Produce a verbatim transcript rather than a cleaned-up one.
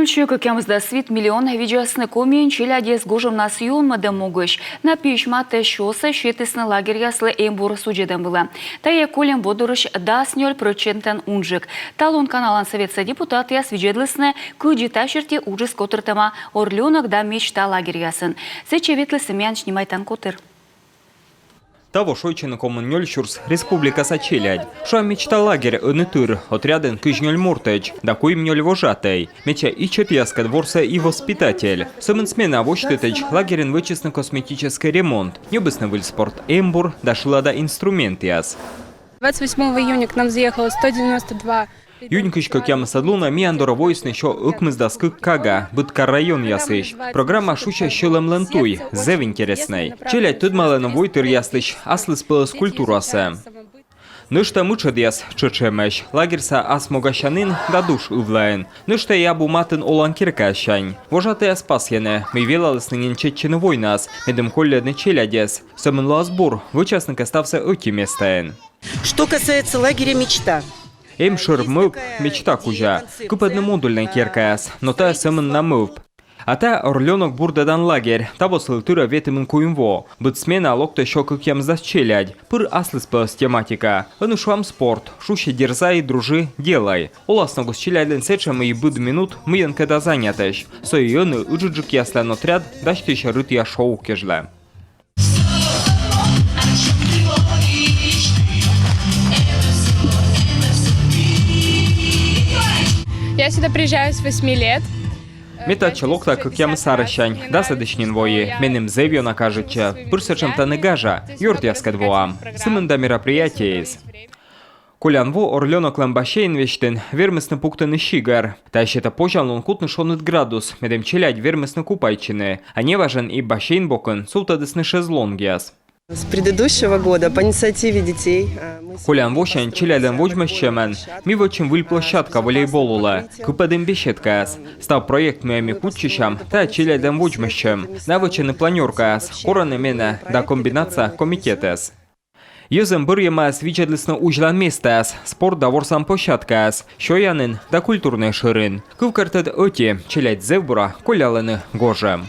Сё кӧкъямысдас вит миллион видзасны Комиын челядьӧс гожӧмнас юнмӧдӧм могысь. На пиысь матӧ сёсӧ сетісны лагерьяслы эмбур судзӧдӧм вылӧ. Тайӧ кольӧм во дорысь дас нёль прӧчентӧн унджык. Талун Каналан Сӧветса депутатъяс видзӧдлісны, кыдзи та серти уджыс котыртӧма «Орлёнок» да «Мечта» лагерьясын. Сэтчӧ ветлісны миян снимайтан котыр. Таво шойччӧны комын нёль сюрс республикаса челядь. Шуам, «Мечта» лагерь ӧні тыр, отрядын кызь нёль мортӧдз да куим нёль вожатӧй. Медся ичӧтъяскӧд ворсӧ и воспитатель. Сӧмын смена восьтытӧдз лагерьын вӧчисны косметическӧй ремонт. Ньӧбисны выль спорт эмбур да шылада инструментъяс. Двадцать восьмого июня к нам заехало сто девяносто два. Июнь кызь кӧкъямысӧд лунӧ миян дорӧ воисны сё ӧкмысдас кык кага быд кар-районъясысь. Программа шусьӧ сьӧлӧмлӧн туй, зэв интереснӧй. Челядь тӧдмалӧны войтыръяслысь аслыспӧлӧс культурасӧ. Нӧшта мытшӧдъяс тшӧтш эмӧсь. Лагерьса ас могасянін да душ ывлаын. Нӧшта и абу матын олан керкасянь. Вожатӧйяс пасйӧны, мый велалісны нин чеччыны войнас, медым колльӧдны челядьӧс. Сӧмын лоас бур, вӧчасны кӧ ставсӧ ӧти местаын. Что касается лагеря «Мечта». Эм шӧр мӧвп «Мечта» кузя. Кыпӧдны модульнӧй керкаяс, но тайӧ сӧмын на мӧвп. А тайӧ «Орлёнок» бурдӧдан лагерь. Таво сылы тырӧ ветымын куим во. Быд смена локтӧ сё кӧкъямысдас челядь. Пыр аслыспӧлӧс тематика. Ӧні, шуам, спорт. Шусьӧ «Дерзай, дружи, делай». Оласногыс челядьлӧн сэтшӧм, мый быд минут мыйӧнкӧ да занятӧсь. Со и ӧні ыджыдджыкъяслӧн отряд дасьтысьӧ рытъя шоу кежлӧ. Я сюда приезжаю с восьми лет. Ме татчӧ локта кӧкъямыс арӧсянь, дасӧдысь нин вои. Меным зэв ёна кажитчӧ. Пыр сэтшӧм тані гажа. Ёртъяскӧд воам. Сымында мероприятиеыс. Колян во «Орлёноклӧн» бассейн весьтын вермисны пуктыны сигӧр. Тайӧ сетӧ позянлун кутны шоныд градус, медым челядь вермисны купайтчыны. А неважӧн и бассейн бокын сувтӧдісны шезлонгъяс. С предыдущего года по инициативе детей. А, мы Колян восянь челядьлӧн водзмӧстчӧмӧн ми вӧчим выль площадка волейбол улӧ. Кыпӧдім беседкаяс. Став проект, мыйӧн ми кутчысям, тайӧ челядьлӧн водзмӧстчӧм. Найӧ вӧчӧны планёркаяс, корӧны менӧ да комбинация комитетӧс. Йӧзӧн бӧрйӧмаяс видзӧдлісны узьлан местаяс, спорт да ворсан площадкаяс, сёянін да культурнӧй шӧрин. Кывкӧртӧд ӧти: челядь зэв бура коллялӧны гожӧм.